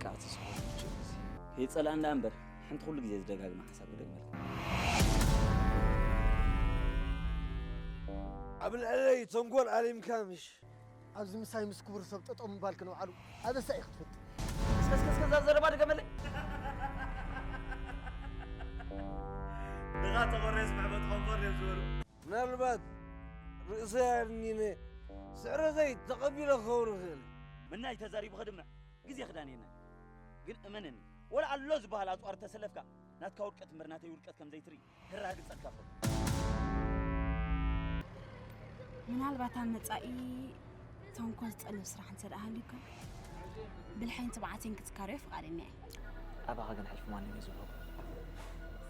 ቃዕቲ ዝኾነ ምቹእ ግዜ። ከይጸልኣ እንዳ እምበር፣ ሓንቲ ኩሉ ግዜ ዝደጋግማ ሓሳብ ክደግመልካ። ኣብ ልዕለይ ተንኮል ኣሊምካ ምሽ? ኣብዚ ምሳይ ምስ ክቡር ሰብ ጠጠው ምባል ክንውዓሉ ኣበሳ ኢኽ ትፈልጥ። እስከ እስከ እስከ እዛ ዘረባ ድገመለይ። ድኻ ተቆሬስ መዕበጥ ቆንቆር እዮም ዝበሉ። ምናልባት ርእሰይ ኣድኒነ ስዕረተይ ተቐቢለ ክኸውን እኽእል። ምናይ ተዛሪቡ ከድምዕ ግዜ ክዳንየና። ግን እመነኒ፣ ወላ ኣሎ ዝበሃል ኣጽዋር ተሰለፍካ ናትካ ውድቀት እምበር ናተይ ውድቀት ከም ዘይትርኢ ክራግጸልካ ፈ ምናልባት ኣብ መጻኢ ተንኮል ዝጠልብ ስራሕ እንተ ደኣ ሃልዩካ ብልሐይን ትብዓተይን ክትካረዮ ፍቓደኛ እየ። ኣባኻ ግን ሕልፊ ማንም እዩ ዝወሃቦ።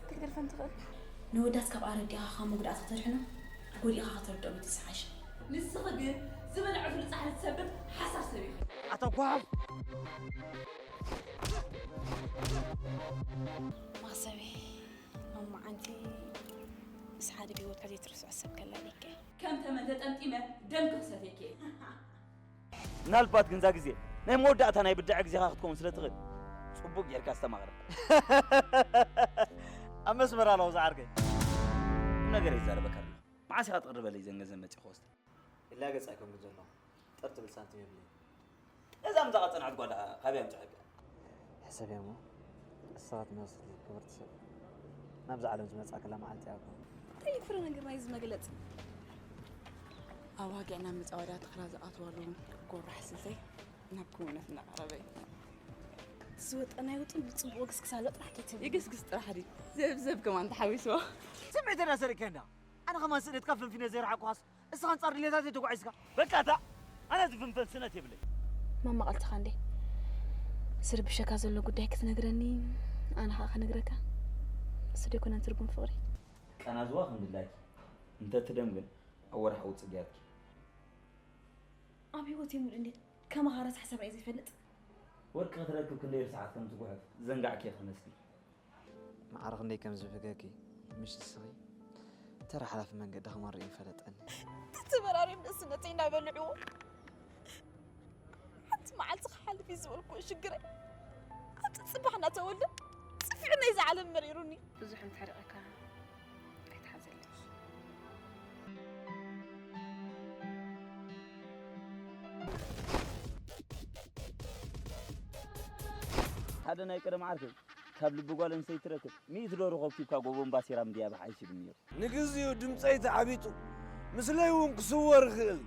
ክትገድፈን ትኽእል። ንወዳት ካብ ኣረዲኻ ካብ መጉዳእቲ ከተድሕኖ ጎዲእኻ ከተርድኦም እቲ ዝሓሸ። ንስኺ ግን ዝበልዐትሉ ጻሕሊ ትሰብር ሓሳር ሰብ ኢኺ። ኣታ ጓፍ! መኽሰበይ ሎማዓንቲ ምስ ሓደ ብህይወትካ ዘይትርስዖ ሰብ ከላልየካ እየ። ከም ተመን ተጠምጢመ ደም ክሰትየኪ እየ። ምናልባት ግን እዛ ግዜ ናይ መወዳእታ ናይ ብድዐ ግዜኻ ክትከውን ስለ ትኽእል ጽቡቕ ጌርካ ኣስተማቕር። ኣብ መስመር ኣለኹ ዝዓርከይ። ቁም ነገር ይዛረበካ ኣለኹ። መዓስ ኢኻ ትቕርበለይ ዘን ገንዘብ መጺእ ክወስድ? ኢላ ገጻ ኣይኮንኩን ዘለኹ። ጠር ትብል ሳንቲም የብለይን። እዛ ምዛ ቐጸንዐት ጓል ደኣ ካበይ ኣምጺኣካ? ሕሰብያ እሞ፣ እሳ ክትመስል ክብርቲ ሰብ ናብዛ ዓለም ዝመጻእክላ መዓልቲ እያ እኮ። እንታይ ፍረ ነገር ናይዚ መግለጺ? ኣዋጊዕና ምጻወዳ ተኽላ ዝኣትዋሉ ጎራ ሕስልተይ ናብ ክውነት እናቐረበ እዩ። ዝወጠናይ ውጥን ብጽቡቕ ግስግስ ኣሎ ጥራሕ ከይትብል። ይግስግስ ጥራሕ ድዩ? ዘብዘብ ከማን ተሓዊስዎ። ስምዒተይ እናሰረቅካዮ እንዳ ኣነ ከማን ስእነትካ ፈንፊነ ዘይረሓቕኩኻስ እስኻ ኣንጻር ድሌታተይ ተጓዒዝካ። በቃ እታ ኣነ ዝፍንፈን ስእነት የብለይ። ማማ ቃልትኻ እንዴ? ዝርብሸካ ዘሎ ጉዳይ ክትነግረኒ ኣነ ኸኣ ክነግረካ። እሱ ዶ ኣይኮነን ትርጉም ፍቕሪ? ቃና ዝዋ ከም ድላይኪ እንተ ትደም ግን ኣብ ወርሒ ውጽእ ገይርኪ። ኣብ ህይወተይ ሙሉእ እንዴ ከማኻ ረሳሕ ሰብ ርኤ ዘይፈልጥ። ወርቂ ክትረክብ ክንደይ ርስሓት ከም ትጉሕፍ ዝዘንጋዕኪ ኢኺ ትመስሊ። መዓረ ክንደይ ከም ዝብህገኪ ምሽ ንስኺ ተራ ሓላፊ መንገዲ ከማን ርእዩ ይፈለጠኒ። ተበራርዮም ንእስነተይ እናበልዕዎ ሓንቲ መዓልቲ ክሓልፍ እዩ ዝበልኩዎ ሽግረይ ኣብቲ ጽባሕ እናተወልደ ጽፊዑ ናይዛ ዓለም መሪሩኒ። ብዙሕ እንተርቐካ ኣይትሓዘለይ። ሓደ ናይ ቀደም ዓርከይ ካብ ልቢ ጓል ኣንስተይቲ ትረክብ ሚእቲ ዶሮ ከብኪብካ ጎቦን ባሲራም ድያ ብሓይሽ ይብል ነይሩ። ንግዚኡ ድምጸይ ተዓቢጡ ምስለይ እውን ክስወር ይኽእል።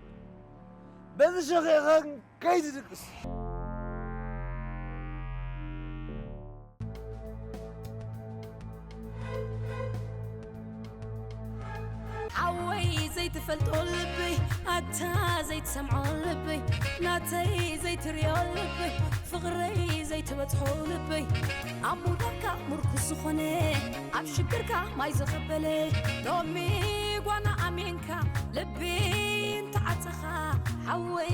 በዚ ሸኺዕካ ግን ከይትድቅስ። ሓወይ ዘይትፈልጦ ልበይ ኣታ ዘይትሰምዖ ልበይ ናተይ ዘይትርእዮ ልበይ ፍቕረይ ዘይትበጽሖ ልበይ ኣብ ምውዳቕካ ምርኩስ ዝኾነ ኣብ ሽግርካ ማይ ዘቐበለ ሎሚ ጓና ኣሜንካ ልቢ እንተዓጸኻ ሓወይ